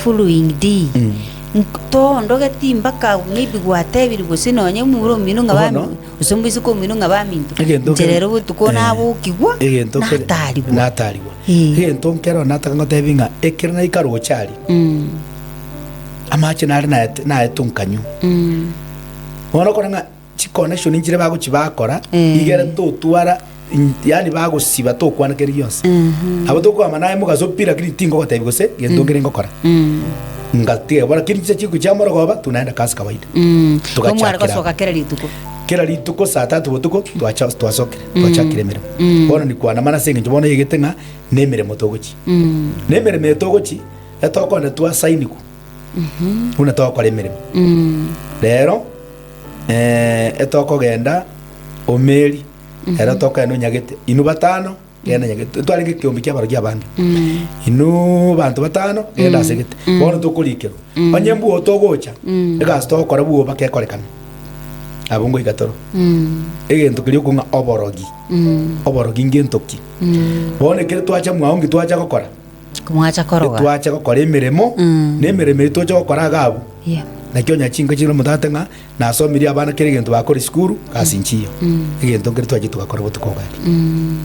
following day ntoondogeti mpaka maybe gwatebire gose nonye omomura omino ng'a Bono, bami gose omoiseke omino ng'a baminto, Egento inche kere- rero botuko eh, nabokigwa, egento kere- natarigwa. natarigwa. Eh. Egento nkero nataka ngotebi ng'a ekero naika roche aria, Mm, amache nare naete naetwe nkanywa. mm, Bono okora ng'a chiconnection nchire bagochi bakora, Eh. igere totwara in- yaani bagosiba tokwana keri gionsi. mhm, Nabo tokoama naye mogaso pi lakini tingogotebi gose gento nkere ngokora. mm, Ngatiga bono lakini chinsa chiko chia morogoba tunaenda kazi kawaida. mm. Togachakera Omware gosoka kera rituko. Kera rituko saa tatu botuko twacha twasokire twachakire emeremo. Mm. Bono nikwana ase eng'encho bono egete ng'a nemeremo togochi. Mm, Nemeremo eye togochi etokona twasainigwa buna togokora emeremo. mm, Rero eh, etokogenda omeri ero tokogenda onyagete inwe batano genda nyagete twarenge ekeombe kia abarogi abange mm, inwe banto batano genda ase gete bono tokorikerwa onye mbuo togocha egasi togokora bwoba kekorekana abwo ngoika toro mm, egento keria okong'a oborogi mm, oborogi ngento ki mm. bono ekere twacha mwao nki twacha gokora Mwacha koroga. Twacha gokora emeremo, Mm. na emeremo eye tocha gokora iga abwo. Yeah. Naki onya chinka chire omotate ng'a nasomirie abana kera egento bakora esukuru, gasi nchiyo. Mm. Egento nkere twachire togakora botuko iga aria. Mm.